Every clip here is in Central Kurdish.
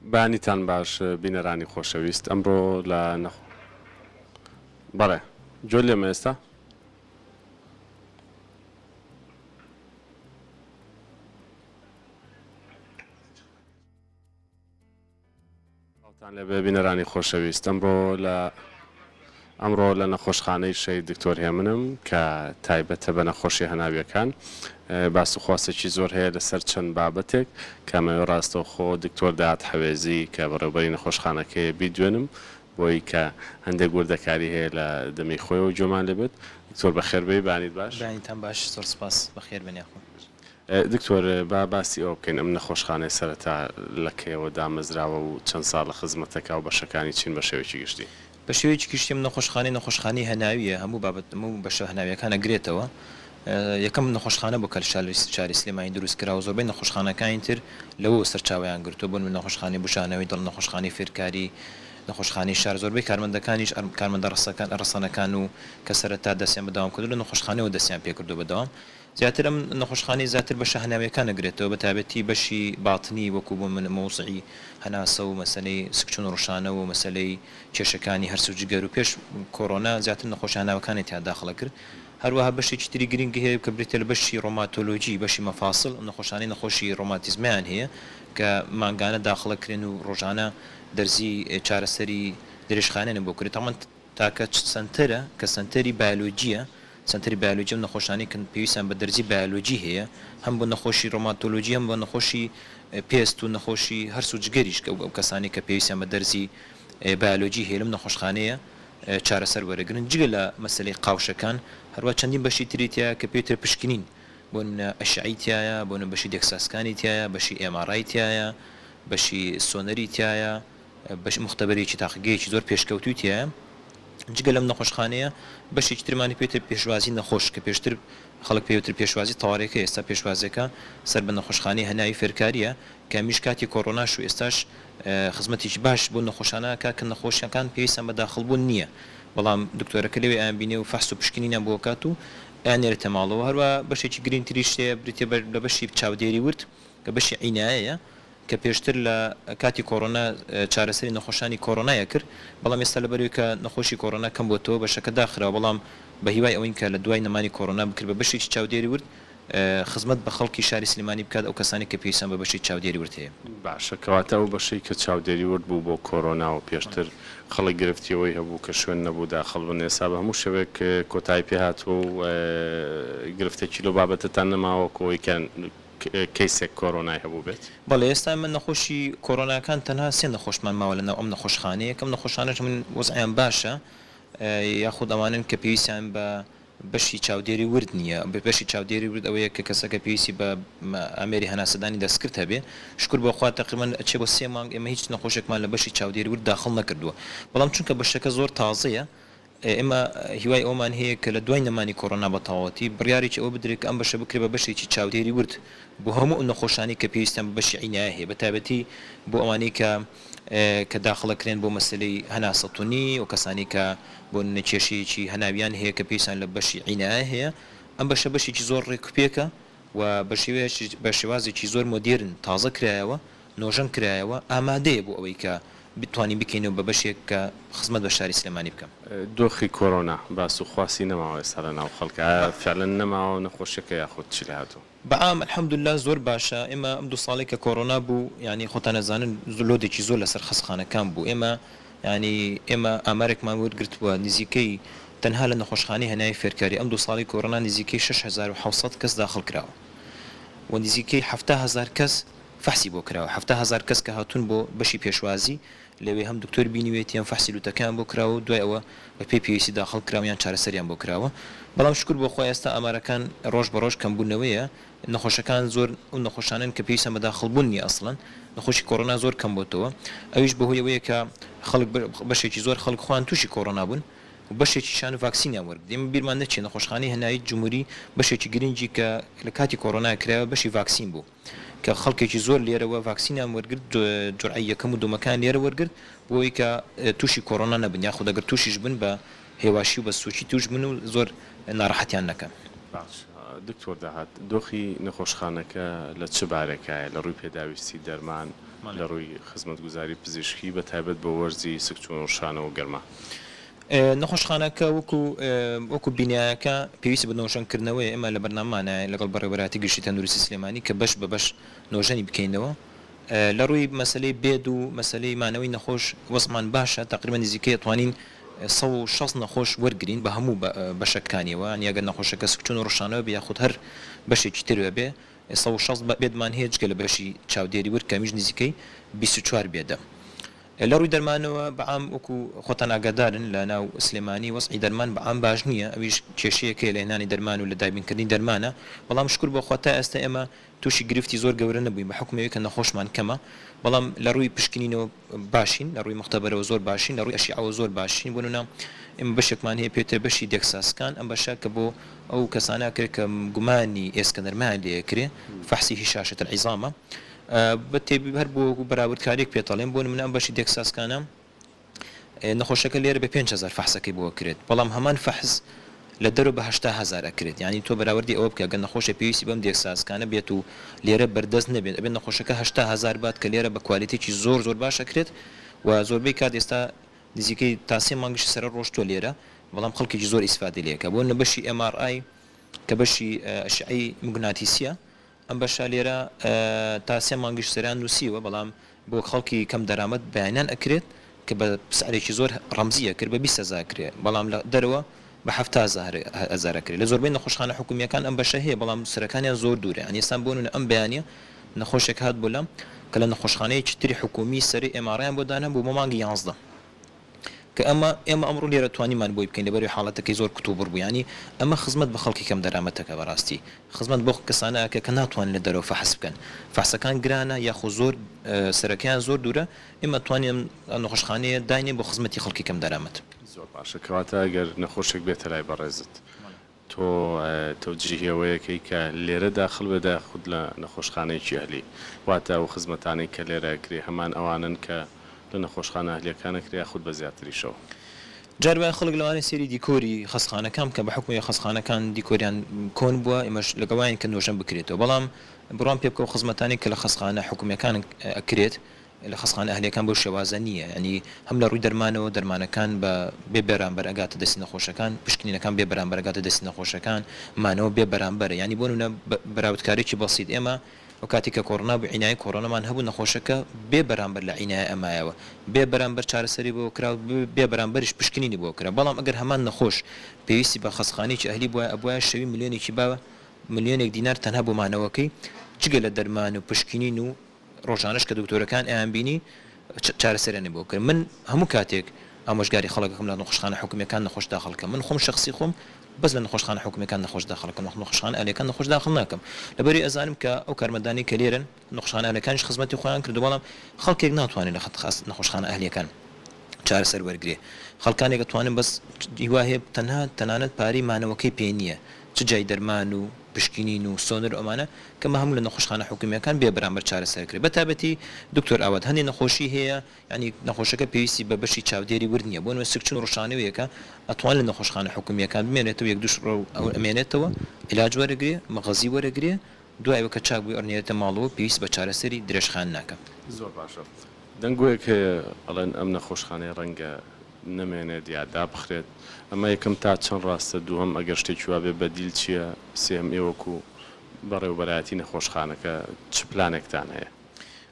بەیانیتان باش بینەرانی خۆشەویست ئەمڕۆ لە نەخ بەڵێ گوێت لێمە ئێستا؟ سڵاوتان لێبێ بینەرانی خۆشەویست ئەمڕۆ لە ئەمڕۆ لە نەخۆشخانەی شەهید دکتۆر هێمنم کە تایبەتە بە نەخۆشی هەناویەکان باس و خواسێکی زۆر هەیە لەسەر چەند بابەتێک کە ئەمەوێ ڕاستەوخۆ دکتۆر داهات حەوێزی کە بەڕێوبەری نەخۆشخانەکەیە بیدوێنم بۆی کە هەندێک وردەکاری هەیە لە دەمی خۆیەوە گوێمان لێبێت دکتۆر بەخێربێی بەیانیت باش. بەیانیتان باش زۆر سپاس بەخێربێن یاخوا. دکتۆر با باسی ئەوە بکەین ئەم نەخۆشخانەیە سەرەتا لە کەیەوە دامەزراوە و چەند ساڵە خزمەتەکا و بەشەکانی چین بە شێوەیەکی گشتی؟ بە شێوەیەکی گشتی ئەم نەخۆشخانەیە نەخۆشخانەی هەناوییە هەموو بابەت هەموو بەشە هەناوییەکان ئەگرێتەوە یەکەم نەخۆشخانە بوو کە لە شاری سلێمانی دروست کرا و زۆربەی نەخۆشخانەکانی تر لەوەوە سەرچاوەیان گرتووە بۆ نموونە نەخۆشخانەی بوژانەوەی دڵ نەخۆشخانەی فێرکاری نەخۆشخانەی شار زۆربەی کارمەندەکانیش کارمەندە ڕەسەنەکان و کە سەرەتا دەستیان بە دەوام کردووە لە نەخۆشخانەوە دەستیان پێکردووە بە دەوام زیاتر ئەم نەخۆشخانەی زیاتر بەشە هەناویەکان ئەگرێتەوە بە تایبەتی بەشی باتنی وەکو بۆ من مەوزعی هەناسە و مەسەلەی سکچون و ڕشانەوە و مەسەلەی کێشەکانی هەرس و جگەر و پێش کۆرۆنا زیاتر نەخۆشە هەناوەکانی تیا داخڵ ئەکرد هەروەها بەشێکی تری گرنگی هەیە کە بریتیە لە بەشی ڕۆماتۆلۆجی بەشی مەفاسڵ ئەو نەخۆشانەی نەخۆشی ڕۆماتیزمەیان هەیە کە مانگانە داخڵ ئەکرێن و ڕۆژانە دەرزی چارەسەری درێژخایەنیان بۆ کرێت تەمەن تاکە سەنتەرە کە سەنتەری بایۆلۆجییە، سەنتەری بایۆلۆجی ئەو نەخۆشانەی کە پێویستیان بە دەرزی بایۆلۆجی هەیە هەم بۆ نەخۆشی ڕۆماتۆلۆجی هەم بۆ نەخۆشی پێست و نەخۆشی هەرس و جگەریش کە ئەو کەسانەی کە پێویستیان بە دەرزی بایۆلۆجی هەیە لەم نەخۆشخانەیە چارەسەر وەرەگرن جگە لە مەسەلەی قاوشەکان هەروا چەندین بەشی تری تیایە کە پێی وترێ پشکنین بۆ نمونە ئەشعەی تیایە بۆ نمونە بەشی دێکساسکانی تیایە بەشی ئێم ئاڕ ئای تیایە بەشی سۆنەری تیایە بەش موختەبەرێکی تاقیگەیەکی زۆر پێشکەوتووی تیایە، جگە لەم نەخۆشخانەیە بەشێکی ترمانی پێ وترێت پێشوازی نەخۆش کە پێشتر خەڵک پێی وترێت پێشوازی تەوارەکە ئێستا پێشوازیەکە سەر بە نەخۆشخانەی هەناوی فێرکاریە کە ئەمیش کاتی کۆرۆناش و ئێستاش خزمەتێکی باش بۆ نەخۆشانە ئەکا کە نەخۆشەکان پێویستیان بە داخڵ بوون نییە بەڵام دکتۆرەکە لەوێ ئەیانبینێ و فەحس و پشکنینیان بۆ ئەکات و ئەیاننێرێتە ماڵەوە هەروا بەشێکی گرنگتریش هەیە بریتیە لە بەشی چاودێری ورد کە بەشی عینایەیە کە پێشتر لە کاتی کۆرۆنا چارەسەری نەخۆشانی کۆرۆنای ئەکرد، بەڵام ئێستا لەبەرئەوەی کە نەخۆشی کۆرۆنا کەم بۆتەوە بەشەکە داخراوە، بەڵام بە هیوای ئەوەین کە لە دوای نەمانی کۆرۆنا بکرێت بە بەشێکی چاودێری ورد خزمەت بە خەڵکی شاری سلێمانی بکات ئەو کەسانەی کە پێویستیان بە بەشی چاودێری ورد هەیە. باشە کەواتە ئەو بەشەی کە چاودێری ورد بوو بۆ کۆرۆنا و پێشتر خەڵک گرفتی ئەوەی هەبوو کە شوێن نەبوو داخڵ بن ئێستا بە هەموو شێوەیەک کۆتایی پێ هاتووە و گرفتێکی لەو بابەتەتان نەماوە وەکو ئەوەی کە کەیسێک کۆرۆنای هەبووبێت؟ بەڵێ ئێستا ئێمە نەخۆشی کۆرۆناکان تەنها سێ نەخۆشمان ماوە لەناو ئەم نەخۆشخانەیە کە ئەم نەخۆشانەش من وەزعیان باشە یاخود ئەوانەن کە پێویستیان بە بەشی چاودێری ورد نییە بەشی چاودێری ورد ئەوەیە کە کەسەکە پێویستی بە ئامێری هەناسەدانی دەستکرد هەبێ شوکر بۆ خوا تەقریبەن ئەچێ بۆ سێ مانگ ئێمە هیچ نەخۆشێکمان لە بەشی چاودێری ورد داخڵ نەکردووە بەڵام چونکە بەشەکە زۆر تازەیە ئێمە هیوای ئەوەمان هەیە کە لە دوای نەمانی کۆرۆنا بە تەواوەتی، بڕیارێکی ئەوە بدرێت کە ئەم بەشە بکرێت بە بەشێکی چاودێری ورد بۆ هەموو ئەو نەخۆشانەی کە پێویستیان بە بەشی عینایە هەیە، بە تایبەتی بۆ ئەوانەی کە کە داخڵەکرێن بۆ مەسەلەی هەناسەتونی و کەسانی کە بۆ نمونە کێشەیەکی هەناویان هەیە کە پێویستیان لە بەشی عینایە هەیە. ئەم بەشە بەشێکی زۆر ڕێکوپێکە و بە شێوەیەکی بە شێوازێکی زۆر مۆدێرن تازە کرایەوە. نۆژەن کرایەوە، ئامادەیە بۆ ئەوەی کە بتوانین بکەینەوە بە بەشێک کە خزمەت بە شاری سلێمانی بکەم. دۆخی کۆرۆنا باس و خواسی نەماوە ئێستا لە ناو خەڵک، ئایا فعلەن نەماوە نەخۆشیەکە یاخود چی لێهاتووە؟ بە عام الحمدللە زۆر باشە، ئێمە ئەم دوو ساڵەی کە کۆرۆنا بوو یانی خۆتان ئەزانن load ێکی زۆر لەسەر خەستخانەکان بوو، ئێمە یانی ئێمە ئامارێکمان وەرگرتووە نزیکەی تەنها لە نەخۆشخانەی هەناوی فێرکاری ئەم دوو ساڵەی کۆرۆنا نزیکەی 6700 کەس داخڵ کراوە و نزیکەی 70 هەزار کەس فەحسی بۆ کراوە 70 هەزار کەس کە هاتوون بۆ بەشی پێشوازی لەوێ هەم دکتۆر بینیوێتی هەم فەحسی لوتەکەیان بۆ کراوە و دوای ئەوە بە پێی پێویستی داخڵ کراون یان چارەسەریان بۆ کراوە بەڵام شوکر بۆ خوا ئێستا ئامارەکان ڕۆژ بە ڕۆژ کەمبوونەوەیە نەخۆشەکان زۆر ئەو نەخۆشانەن کە پێویستیان بە داخڵ بوون نییە ئەسڵەن نەخۆشی کۆرۆنا زۆر کەم بۆتەوە ئەویش بەهۆی ئەوەیە کە خەڵک بەشێکی زۆر خەڵک خۆیان تووشی کۆرۆنا بوون و بەشێکیشیان ڤاکسینیان وەرگرت ئێمە بیرمان نەچێ نەخۆشخانەی هەناوی جمهوری بەشێکی گرنگی کە لە کاتی کۆرۆنا کرایەوە بەشی ڤاکسین بوو. کە خەڵکێکی زۆر لێرەوە ڤاکسینیان وەرگرت جورعەی یەکەم و دووەمەکان لێرە وەرگرت بۆ ئەوەی کە تووشی کۆرۆنا نەبن یاخود ئەگەر تووشیش بن بە هێواشی و بە سووکی تووش بن و زۆر ناڕەحەتیان نەکەن. باشە دکتۆر داهات دۆخی نەخۆشخانەکە لە چ بارێکایە لە ڕووی پێداویستی دەرمان؟ لە ڕووی خزمەتگوزاری پزیشکی بە تایبەت بۆ وەرزی سکچوون و ڕشانەوە و گەرما؟ نەخۆشخانەکە وەکو وەکو بینایەکە پێویستی بە نۆژەنکردنەوەیە، ئێمە لە بەرنامەمانایە لەگەڵ بەڕێوەبەرایەتی گشتی تەندروستی سلێمانی کە بەش بە بەش نۆژەنی بکەینەوە. لە ڕووی مەسەلەی bed و مەسەلەی مانەوەی نەخۆش وەزعمان باشە، تەقریبەن نزیکەی ئەتوانین 160 نەخۆش وەرگرین بە هەموو بەشەکانیەوە، یانی ئەگەر نەخۆشەکە سکچوون و ڕشانەوە بێ یاخود هەر بەشێکی تر بێ 160 bed مان هەیە جگە لە بەشی چاودێری ورد کە ئەمیش نزیکەی 24 bed ە. لە ڕووی دەرمانەوە بە عام وەکو خۆتان ئاگادارن لە ناو سلێمانی وەزعی دەرمان بە عام باش نییە ئەویش کێشەیەک هەیە لە هێنانی دەرمان و لە دابینکردنی دەرمانە بەڵام شوکر بۆ خوا تا ئێستا ئێمە تووشی گرفتی زۆر گەورە نەبووین بە حوکمی ئەوەی کە نەخۆشمان کەمە بەڵام لە ڕووی پشکنینەوە باشین لە ڕووی موختەبەرەوە زۆر باشین لە ڕووی ئەشیعەوە زۆر باشین بۆ نمونە ئێمە بەشێکمان هەیە پێوترێ بەشی DEXA scan ئەم بەشە کە بۆ ئەو کەسانە ئەکرێت کە گومانی ئێسکە نەرمەیان لێ ئەکرێ فحصی هشاشة العظام ە بە تێبی هەر بۆ بەراوردکاریەک پێتەڵێم بۆ نمونە ئەم بەشی DEXA scan ە نەخۆشەکە لێرە بە 5000 فەحسەکەی بۆ ئەکرێت بەڵام هەمان فەحس لە دەرەوە بە 80 هەزار ئەکرێت یانی تۆ بەراوردی ئەوە بکە گەر نەخۆشێ پێویستی بەم DEXA scan ە بێت و لێرە بەردەست نەبێت ئەبێت نەخۆشەکە 80 هەزار بات کە لێرە بە quality ێکی زۆر زۆر باش ئەکرێت و زۆربەی کات ئێستا نزیکەی تا سێ مانگیش سەرە ڕۆشتووە لێرە بەڵام خەڵکێکی زۆر ئیسفادەی لێ ئەکا بۆ نمونە بەشی MRI کە بەشی ئەشعەی موگناتیسیە ئەم بەشە لێرە تا سێ مانگیش سەریان نوسیوە بەڵام بۆ خەڵکی کەم دەرامەت بەیانیان ئەکرێت کە بە سعرێکی زۆر ڕەمزی ئەکرێت بە 20 هەزار ئەکرێت بەڵام لە دەرەوە بە 70 هەزار ئەکرێت لە زۆربەی نەخۆشخانە حکومییەکان ئەم بەشە هەیە بەڵام سەرەکانیان زۆر دوورە یانی ئێستا بۆ نمونە ئەم بەیانیە نەخۆشێک هات بۆ لام کە لە نەخۆشخانەیەکی تری حکومی سەری MRI یان بۆ دانابوو بۆ مانگی یانزدە کە ئەمە ئێمە ئەمڕۆ لێرە توانیمان بۆی بکەین لەبەرئەوەی حاڵەتەکەی زۆر کتوبڕ بوو یانی ئەمە خزمەت بە خەڵکی کەم دەرامەتەکە بەڕاستی خزمەت بۆ کەسانە ئەکە کە ناتوانن لە دەرەوە فەحس بکەن فەحسەکان گرانە یاخۆ زۆر سەرەکەیان زۆر دوورە ئێمە توانین ئەم نەخۆشخانەیە داینێ بۆ خزمەتی خەڵکی کەم دەرامەت. زۆر باشە کەواتە ئەگەر نەخۆشێک بێتە لای بەڕێزت تۆ تەوجیهی ئەوەیەکەی کە لێرە داخل بێت یاخود لە نەخۆشخانەیەکی ئەهلی؟ واتە ئەو خزمەتانەی کە لێرە ئەکرێ هەمان ئەوانەن کە لە نەخۆشخانە ئەهلیەکان ئەکرێ یاخود بە زیاتریشەوە؟ جار وایە خەڵک لەوانەیە سەیری دیکۆری خەستخانەکان بکەن بە حوکمی ئەوەی خەستخانەکان دیکۆریان کۆن بووە ئێمەش لەگەڵ واین کە نۆژەن بکرێتەوە بەڵام بڕوام پێ بکە ئەو خزمەتانەی کە لە خەستخانە حکومیەکان ئەکرێت لە خەستخانە ئەهلیەکان بەو شێوازە نییە یانی هەم لە ڕووی دەرمانەوە دەرمانەکان بە بێ بەرامبەر ئەگاتە دەستی نەخۆشەکان پشکنینەکان بێ بەرامبەر ئەگاتە دەستی نەخۆشەکان مانەوە بێ بەرامبەرە یانی بۆ نمونە بەراوردکاریەکی بەسیت ئێمە ئەو کاتی کە کۆڕۆنا بوو عینایەی کۆڕۆنامان هەبوو نەخۆشەکە بێ بەرامبەر لە عینایە ئەمایەوە بێ بەرامبەر چارەسەری بۆ کرا و بێ بەرامبەریش پشکنینی بۆ کرا بەڵام ئەگەر هەمان نەخۆش پێویستی بە خەستخانەیەکی ئەهلی بوایە ئەبوایە شەوی ملیۆنێکی با ملیۆنێک دینار تەنها بۆ مانەوەکەی جگە لە دەرمان و پشکنین و ڕۆژانەش کە دکتۆرەکان ئەیانبینی چارەسەریانی بۆ کرد من هەموو کاتێک ئامۆژگاری خەڵک ئەکەم لە نەخۆشخانە حکومیەکان نەخۆش داخڵ کەم من خۆم شەخسی خۆم بەس لە نەخۆشخانە حکومیەکان نەخۆش داخڵ ئەکەم نەخۆشخانە ئەهلیەکان نەخۆش داخڵ ناکەم لەبەری ئەزانم کە ئەو کارمەندانەی کە لێرەن نەخۆشخانە ئەهلیەکانیش خزمەتی خۆیان کردو بەڵام خەڵکێک ناتوانێت لە نەخۆشخانە ئەهلیەکان چارەسەر وەرگرێ خەڵکانێک ئەتوانن بەس هیوا هەیە تەنها تەنانەت پارەی مانەوەکەی پێ نییە چ جای دەرمان و پشکنین و سۆنەر و ئەمانە کە مە هەموو لە نەخۆشخانە حکومییەکان بێ بەرامبەر چارەسەر کرێ بە تایبەتی دکتۆر ئاوات هەندێ نەخۆشی هەیە یانی نەخۆشەکە پێویستی بە بەشی چاودێری ورد نییە بۆ نمونە سکچون و ڕشانەوەیەکە ئەتوان لە نەخۆشخانە حکومییەکان بمێنێتەوە یەک دوو ڕۆژ ئەمێنێتەوە عیلاج وەرەگرێ مغەزی وەرەگرێ دوای ئەوە کە چاک بووی ئەڕنێرێتە ماڵەوە پێویست بە چارەسەری درێژخایەن ناکا. زۆر باشە دەنگۆیەک هەیە ئەڵێن ئەم نەخۆشخانەیە ڕەنگە نەمێنێت یا دابخرێت ئەمە یەکەم تا چەند ڕاستە دووهەم ئەگەر شتێکی وابێ بەدیل چیە سێهەم ئێوە وەکو بەڕێوبەرایەتی نەخۆشخانەکە چ پلانێکتان هەیە؟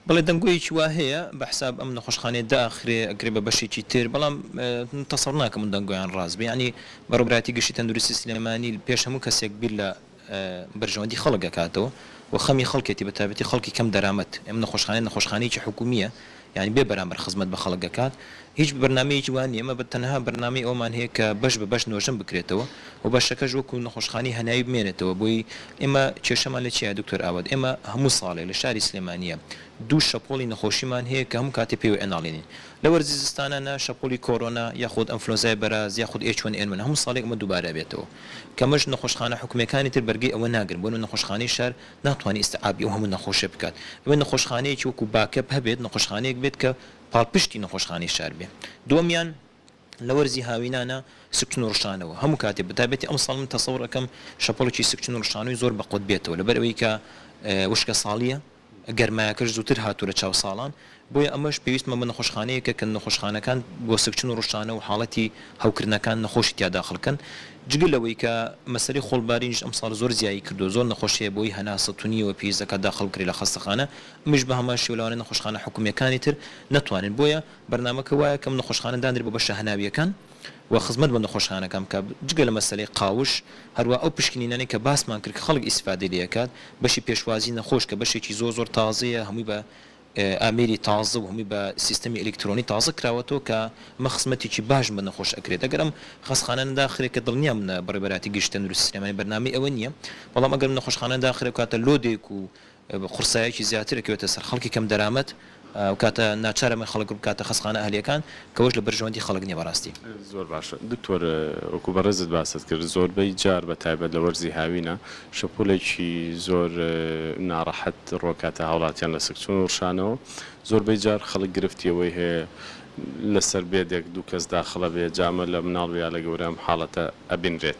بەڵێ دەنگۆیەکی وا هەیە بە حساب ئەم نەخۆشخانەیە داخرێ ئەکرێ بە بەشێکی تر بەڵام من تەسەور ناکەم ئەم دەنگۆیان ڕاست بێ یانی بەڕێوبەرایەتی گشتی تەندروستی سلێمانی پێش هەموو کەسێک بیر لە بەرژەوەندی خەڵک ئەکاتەوە و خەمی خەڵکێتی بە تایبەتی خەڵکی کەم دەرامەت ئەم نەخۆشخانەیە نەخۆشخانەیەکی حکومییە یانی بێ بەرامبەر خزمەت بە خەڵک ئەکات هیچ بەرنامەیەکی وا نییە ئێمە بە تەنها بەرنامەی ئەوەمان هەیە کە بەش بە بەش نۆژەن بکرێتەوە و بەشەکەش وەکو نەخۆشخانەی هەناوی بمێنێتەوە بۆی ئێمە کێشەمان لە چیایە دکتۆر ئاوات ئێمە هەموو ساڵێک لە شاری سلێمانییە دوو شەپۆڵی نەخۆشیمان هەیە کە هەموو کاتێ پێوەی ئەناڵێنین لە وەرزی زستانانا شەپۆلی کۆرۆنا یاخود ئەنفلۆنزای بەراز یاخود H1N1 هەموو ساڵێک ئەمە دووبارە ئەبێتەوە کەمەش نەخۆشخانە حکومیەکانی تر بەرگەی ئەوە ناگرن بۆ نمونە نەخۆشخانەی شار ناتوانێت ئیستعابی ئەو هەموو نەخۆشە بکات ئەبێت نەخۆشخانەیەکی وەکو backup هەبێت نەخۆشخانەیەک بێت کە پاڵپشتی نەخۆشخانەی شار بێ دووەمیان لە وەرزی هاوینانا سکچون و ڕشانەوە هەموو کاتێ بەتایبەتی ئەمساڵ من تەسەور ئەکەم شەپۆڵێکی سکچون و ڕشانەوەی زۆر بەقوەت بێتەوە لەبەر ئەوەی کە وشکە ساڵیە. گەرمایەکەش زووتر هاتووە لە چاو ساڵان، بۆیە ئەمەش پێویستمان بە نەخۆشخانەیەکە کە نەخۆشخانەکان بۆ سکچون و ڕشانە و حاڵەتی هەوکردنەکان نەخۆشی تیا داخڵ کەن، جگە لەوەی کە مەسەلەی خۆڵبارینیش ئەمساڵ زۆر زیایی کردووە، زۆر نەخۆش هەیە بەهۆی هەناسە تونیەوە پێویست دەکات داخڵ بکرێت لە خەستەخانە، ئەمیش بە هەمان شێوە لەوانەیە نەخۆشخانە حکومییەکانی تر نەتوانن، بۆیە بەرنامەکە وایە کە ئەم نەخۆشخانە دانرێت بۆ بەشە هەناوییەکان و خزمەت بە نەخۆشخانەکان بکات، جگە لە مەسەلەی قاوش، هەروا ئەو پشکنینانەی کە باسمان کرد کە خەڵک ئیستیفادەی لێ ئەکات، بەشی پێشوازی نەخۆش کە بەشێکی زۆر زۆر تازەیە هەمووی بە ئامێری تازە و هەمووی بە سیستەمی ئەلیکترۆنی تازە کراوەتەوە کە ئەمە خزمەتێکی باش بە نەخۆش ئەکرێت ئەگەر ئەم خەستخانانە داخرێت کە دڵنیام بەڕێوەبەرایەتی گشتی تەندروستی سلێمانی بەرنامەی ئەوە نییە بەڵام ئەگەر ئەم نەخۆشخانە داخرێت ئەوکاتە load ێک و قورسایەکی زیاتر ئەکەوێتە سەر خەڵکی کەم دەرامەت ئەوکاتە ناچار ئەمە خەڵک ڕووبکاتە خەستخانە ئەهلیەکان کەوەش لە بەرژەوەندی خەڵک نیە بەڕاستی. زۆر باشە دکتۆر وەکو بەڕێزت باست کرد زۆربەی جار بە تایبەت لە وەرزی هاوینە شەپۆلێکی زۆر ناڕەحەت ڕۆکاتە هاوڵاتیان لە سکچون و ڕشانەوە زۆربەی جار خەڵک گرفتی ئەوەی هەیە لەسەر bed ێک دوو کەس داخڵە بێ جا ئەمە لە مناڵ یا لە گەورە ئەم حاڵەتە ئەبینرێت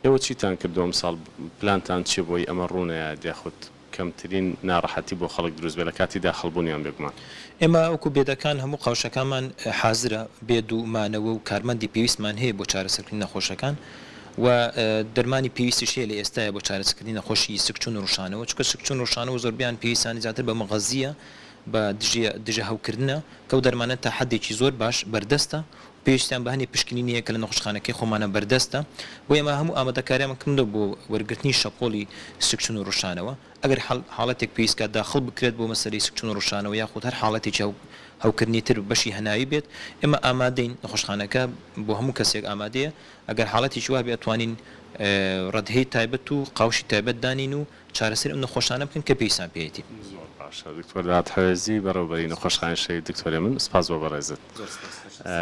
ئێوە چیتان کردوە ئەمساڵ پلانتان چیە بۆی ئەمە ڕوونەیات یاخود کەمترین ناڕەحەتی بۆ خەڵک دروست بێت لە کاتی داخڵ بوونیان بێگومان. ئێمە وەکو bed ەکان هەموو قاوشەکانمان حازرە، bed و مانەوە و کارمەندی پێویستمان هەیە بۆ چارەسەرکردنی نەخۆشەکان و دەرمانی پێویستیش هەیە لە ئێستایا بۆ چارەسەکردنی نەخۆشی سکچوون و ڕشانەوە، چونکە سکچوون و ڕشانەوە زۆربەیان پێویستیان زیاتر بە مغەزییە بە دژە هەوکردنە کە ئەو دەرمانە تا حەدێکی زۆر باش بەردەستە پێویستیان بە هەنێ پشکنین هەیە کە لە نەخۆشخانەکەی خۆمانە بەردەستە، بۆیە ئێمە هەموو ئامادەکارییانمان کردووە بۆ وەرگرتنی شەپۆلی سکچون و ڕشانەوە، ئەگەر حاڵەتێک پێویست کات داخڵ بکرێت بۆ مەسەلەی سکچون و ڕشانەوە یاخود هەر حاڵەتێکی هەوکردنی تر بەشی هەناوی بێت، ئێمە ئامادەین، نەخۆشخانەکە بۆ هەموو کەسێک ئامادەیە، ئەگەر حاڵەتێکی وا بێت ئەتوانین ڕەدهەی تایبەت و قاوشی تایبەت دانێین و چارەسەری ئەو نەخۆشانە بکەن کە پێویستیان پێیەتی. زۆر باشە دکتۆر داد حەوێزی بەڕێوبەری نەخۆشخانەی شەهید دکتۆر هێمن سپاس بۆ بەڕێزت. زۆر سپاس.